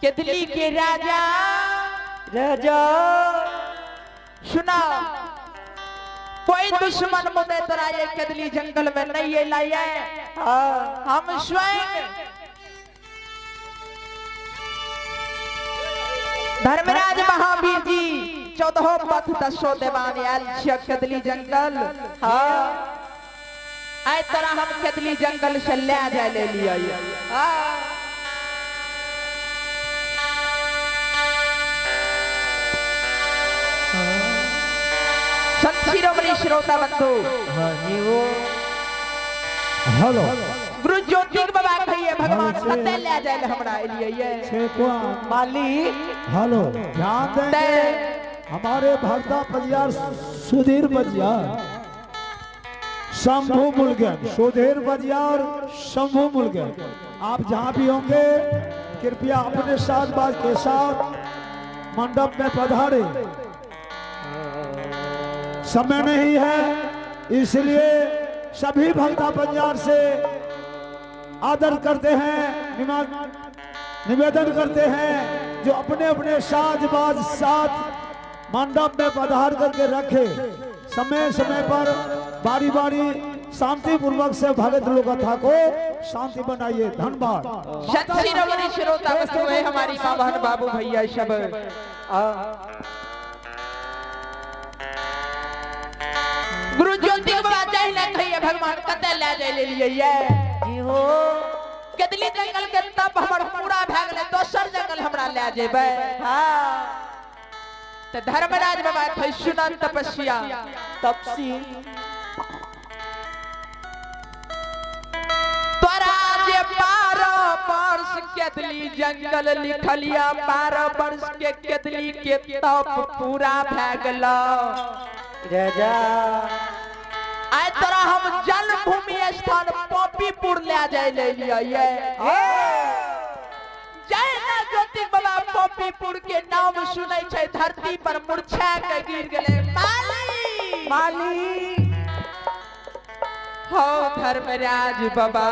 केदली के राजा राजा सुना, कोई दुश्मन मुदे तोरा ये केदली जंगल में नहीं अयलै। हाँ। हम स्वयं धर्मराज महावीर जी 14 पथ 10 देवान आयल छियै केदली जंगल। हाँ। आइ तोरा हम केदली जंगल से ले जाय ले लियै। हाँ। संत शिरोमणि श्रोता बंधु। हाँ जी वो। हेलो। गुरु ज्योति बाबा कहिए भगवान कते ले जाय ले हमरा एलियै। मालिक। हेलो, ध्यान देंगे हमारे भरता परियार सुधीर बजियार शंभू मुलगन, सुधीर बजियार शंभू मुलगन, आप जहां भी होंगे कृपया अपने साथ बाज के साथ मंडप में पधारे। समय नहीं है, इसलिए सभी भक्ता पंजार से आदर करते हैं, निवेदन करते हैं जो अपने अपने साज बाज साथ मंडप में पधार करके रखे। समय समय पर बारी बारी शांति पूर्वक से भगत लोग कथा को शांति बनाइए। धन्यवाद। संत शिरोमणि श्रोता बंधु है हमारी माँ बहन बाबू भैया सब। गुरु ज्योति बाबा चाहे ना कहिए भगवान कते ले जाय ले लियै। जी हो। केदली जंगल के तप हमर पूरा भए गेलै, दोसर जंगल हमरा ले जेबै। हाँ। त धर्मराज बाबा कहै सुन तपस्या तपसी तोरा जे 12 वर्ष केदली जंगल लिखलिया, 12 वर्ष के केदली के तप पूरा भए गेलो। राजा। आइ तोरा हम जन्मभूमि स्थान पॉपीपुर ले जाय ले लियै। जय ना ज्योति बाबा पॉपीपुर के नाम सुनै छै धरती पर मूर्छा के गिर गेलै। माली माली। हो धर्मराज बाबा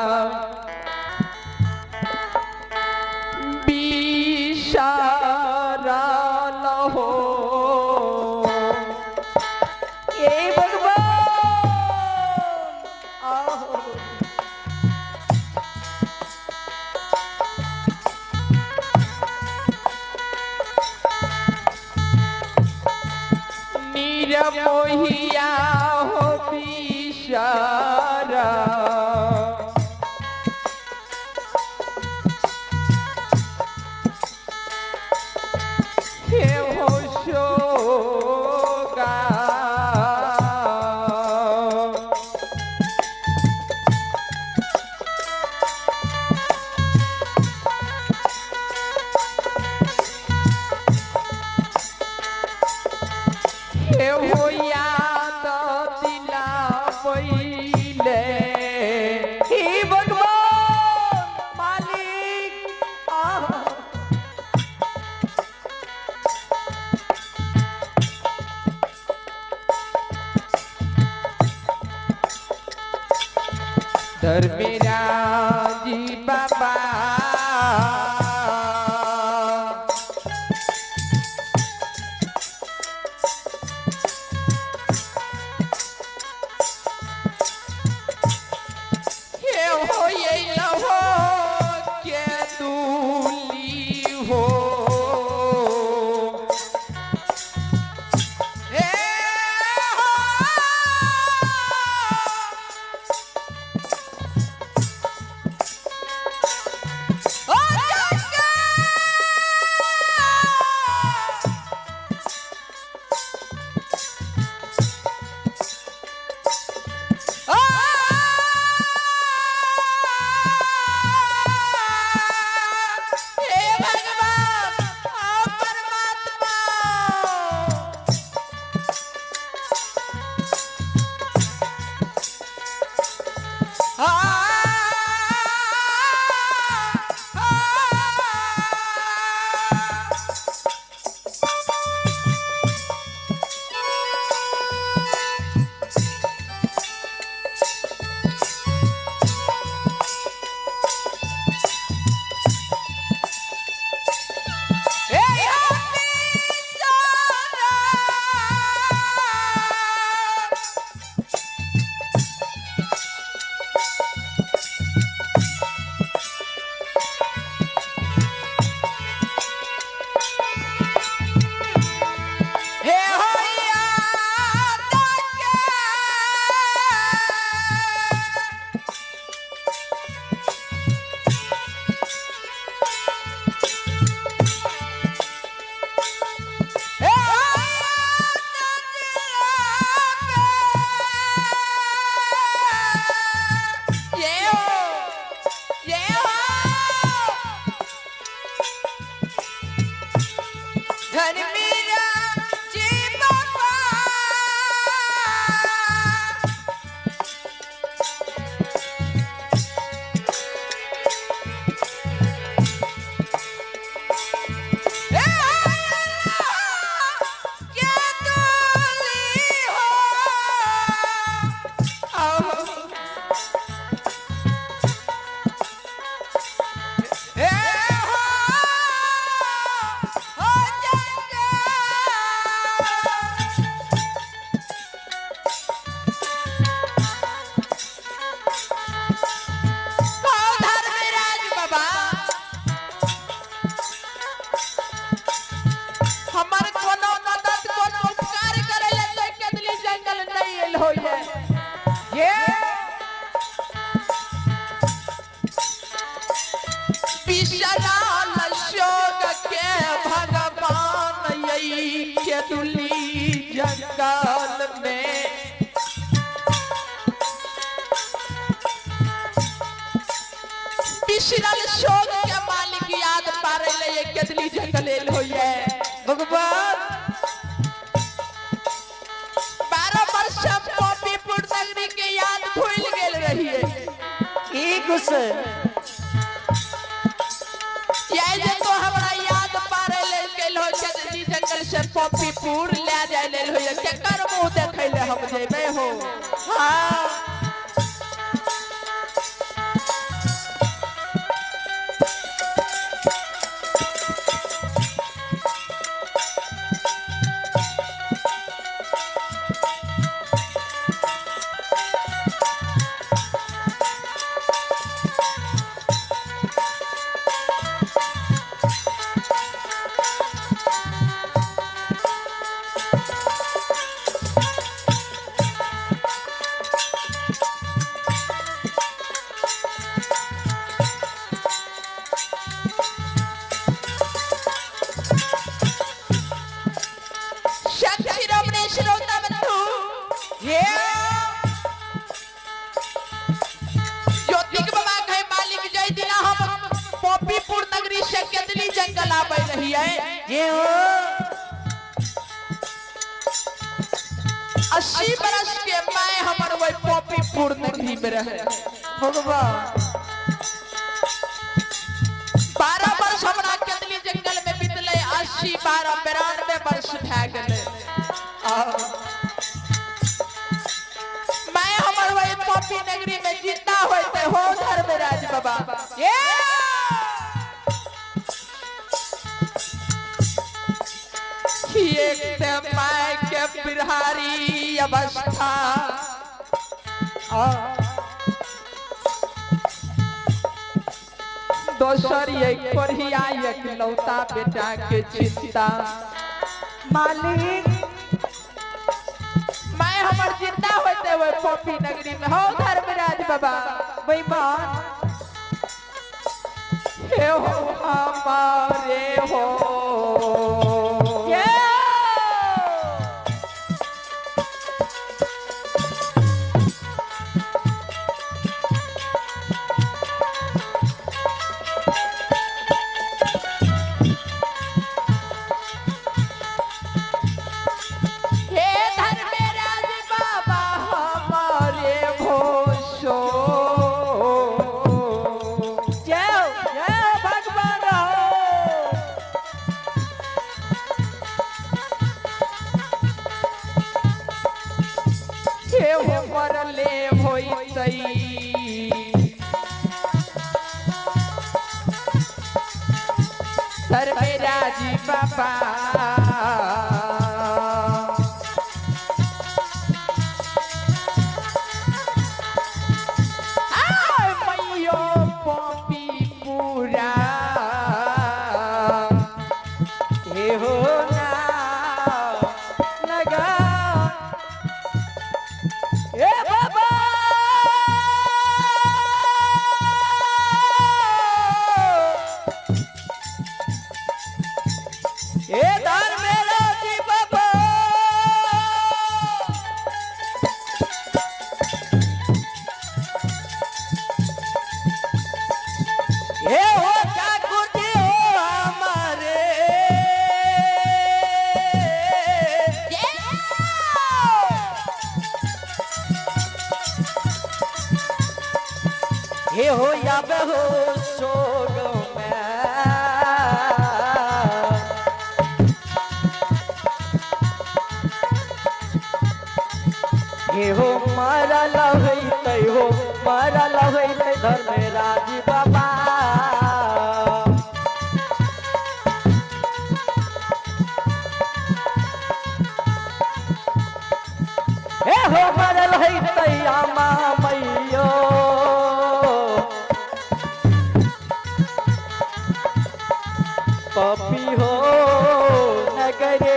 बिसरल हो। ए भगवान। आहो। नीरमोहिया हो बिसरल। हे हो शोगा। हे हो याद दिलाबैले। हे भगवान मालिक। आहो। धर्मराज बाबा हे हो ये लहो के दूली हो। हे हो। हे हो, हो जंगल। कहो धर्मराज बाबा, हमर कोनो मदद कोनो उपकार करे ले तो केतली जंगल नहीं एल होइए। ये बिसराल शोक के भगवान यही केतली जंगल में। बिसरल शोक के मालिक याद पारे ले ये केतली जंगल एल होइए। भगवान 12 वर्ष हम पॉपीपुर नगरी के याद भूल गेल रहिए। ई गुस्से ये जे तो हमरा याद पारे ले गेल हो केतली जंगल से पॉपीपुर ले जाय लेल होइए, केकर मुंह देखै ले हम जेबै हो। हाँ शक्ति शिरोमणि श्रोता बंधु, ये ज्योतिक बाबा कहे मालिक जय दिना हम पॉपीपुर नगरी से केतली जंगल आबै रहिए। ये हो 80 बरस के मैं हमर वही पॉपीपुर नगरी में रहे। भगवान 12 वर्ष हमरा केतली जंगल में बीतले, 80 12 92 वर्ष भए गेलै। मैं हमर वही पॉपी नगरी में जिंदा होते हो धर्मराज बाबा। ये एक ते my के बिहारी अवस्था, दोसर एक कोढ़िया एकलौता बेटा के चिंता। मालिक मैं हमर जिंदा होते हुए पॉपी नगरी में हो धर्मराज बाबा। बेईमान हे हो हमारे हो। ये हे धर्मराज बाबा हमारे भोसो। जय हो, जय हो भगवान हो। हे हो मरले होइतई धर्मराज बाबा। आय मैयो पॉपी पूरा हे हो ना नगा ए बाबा ए धर्मराज बाबा हे हो ठाकुर जी हो हमारे। हे हो याब हो सोग में। हे हो मारा लहैतै हो मारा लहैतै धर्मराज बाबा। पपी हो नगरे।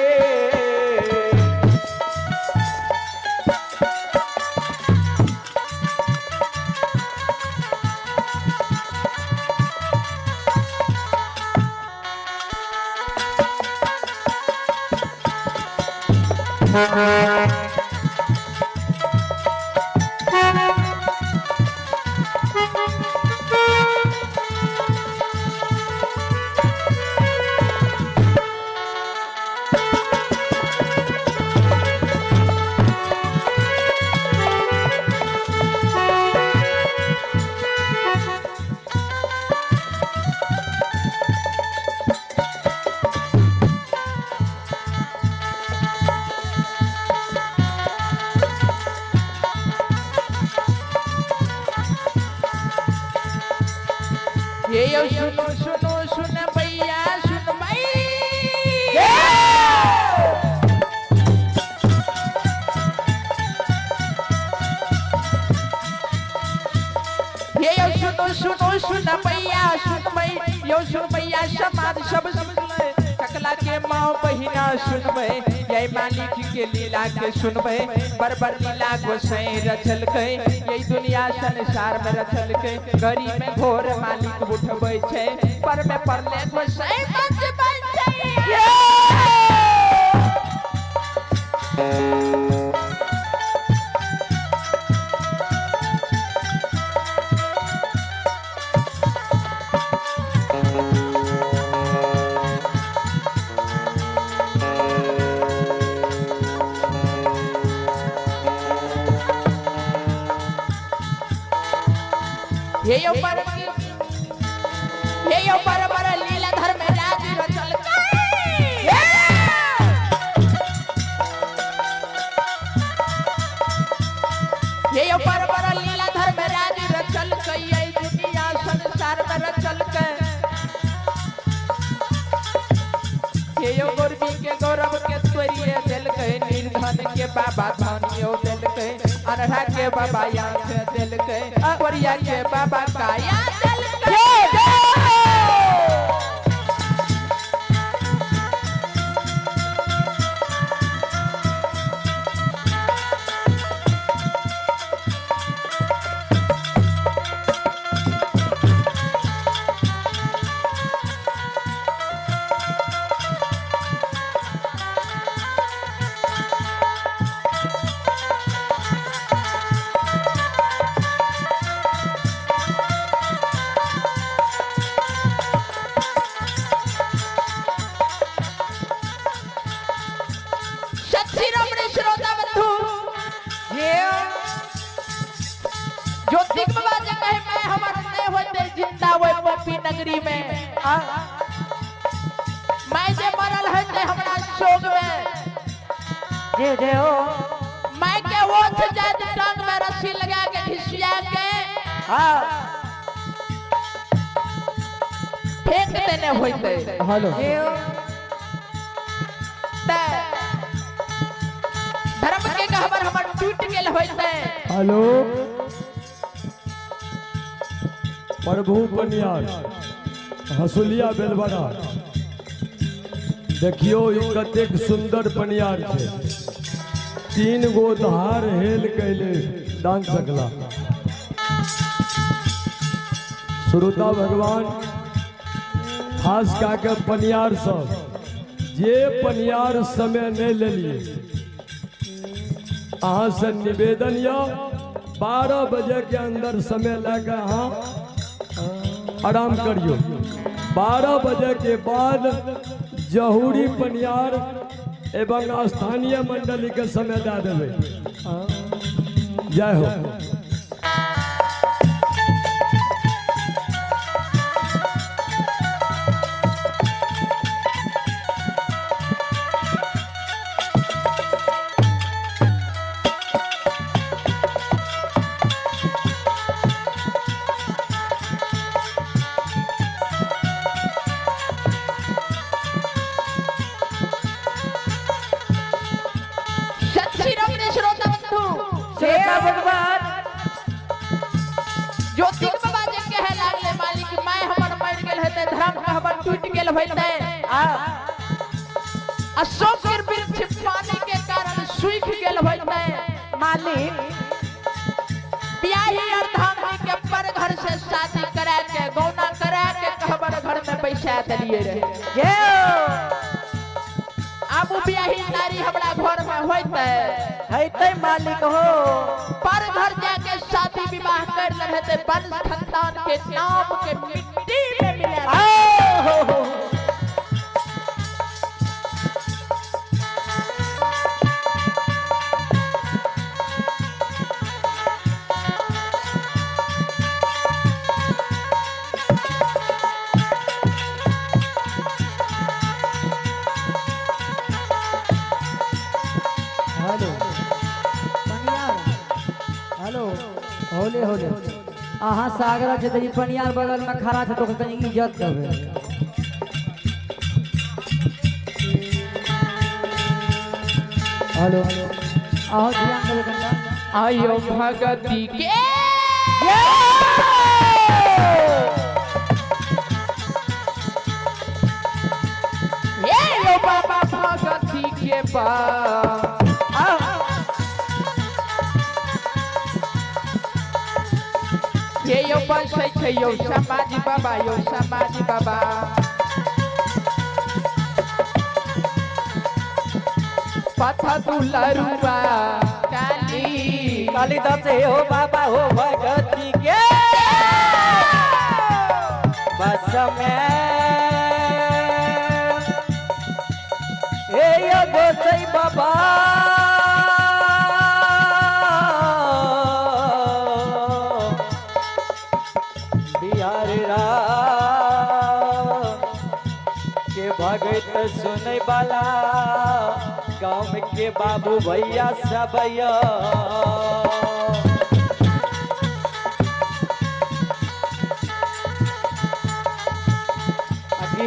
ये यो सुनो सुनो सुन भैया सुन भैया। ये यो सुनो सुनो सुन भैया सुन भई यो सुन भैया समाज सब सुनबै, टकला के माँ बहिना सुनबै, जय मालिक के लीला के सुनबै, बरबर लीला गोसाई रचलकै, यही दुनिया संसार में रचलकै, गरी में घोर मालिक उठबै छै, पर में परले गोसाई बचबै छै। ये यो पर ये यो पर पर लीला धर्म राज रचलकै। ये यो पर पर लीला धर्म राज रचलकै, ये दुनिया संसार में रचलकै। ये यो गोरबी के गौरव के तोरिए देलकै, निर्धन के बाबा धनियो देलकै, अनढ़ा के बाबा आँख देलकै, कोरिया के बाबा काया देलकै। श्रोता बंधु ज्योतिक बाबा जे कहे मैं हमर नहीं होते जिंदा ओइ पपी नगरी में, मैं जे मरल होते हमरा शोक में, जे जे हो मैं के ओछ जात टांग में रस्सी लगा के घिसिया के हां फेंक देने होते। हेलो धर्म के गहबर हमर टूट गेल होते। हेलो प्रभु पनियार हसुलिया बेलबड़ा देखियो ई कतेक सुंदर पनियार छै, 3 गो धार हेल कैले दान सकला। श्रोता भगवान खास कऽ के पनियार सब जे पनियार समय नहीं लेलिए अहाँ से निवेदन यऽ 12 बजे के अंदर समय लए अहाँ आराम करियो। 12 बजे के बाद जहूरी पनियार एवं स्थानीय मंडली के समय दे देबै। जय हो। भगवान ज्योतिक बाबा जे कहे लागले मालिक मैं हमर मर गेल हेतै, धर्म के हमर टूट गेल होइतै, अशोक के वृक्ष पानी के कारण सूख गेल होते मालिक। बियाही अर्धांगिनी के पर घर से शादी करा के गौना करा के कहबर घर में बैसा देलिए रहे। ये आब उ बियाही नारी हमरा घर में होते हैते मालिक हो। पर घर जाके शादी विवाह कर रहे थे, वंश खानदान के नाम के मिट्टी में मिला। आओ हो। हेलो पनियार, हेलो होले होले अहाँ सागरा छै तऽ ई पनियार बगल में खड़ा छै तो ओकर कनी इज्जत देबै। हेलो अहाँ ध्यान देबै कनिटा। आयो भगती के ये यो बाबा भगती के बा ये यो बसै छै यो समाज बाबा, यो समाज बाबा। पथ दुलरुआ काली कालिदास हो बाबा हो भगती के बस में हे यो गोसई बाबा। बिहार के भगत सुनै वाला गाँव के बाबू भैया सब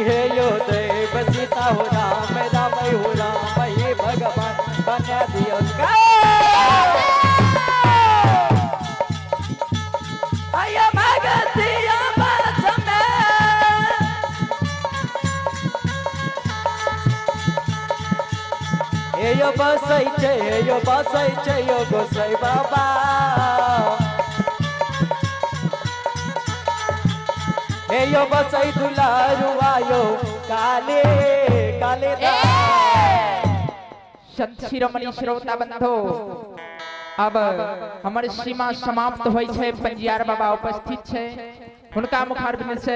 हे यो देव सीता हो राम राम हो राम हे भगवान बना दियो। आया भगतिया बस में हे यो बसै छै, हे यो बसै छै यो गोसै बाबा। हे यो बसै दुलारुआ यो काले काले। संत शिरोमणि श्रोता बंधो, अब हमर सीमा समाप्त होय छै। पंजियार बाबा उपस्थित छै, हुनका मुखारबिंद से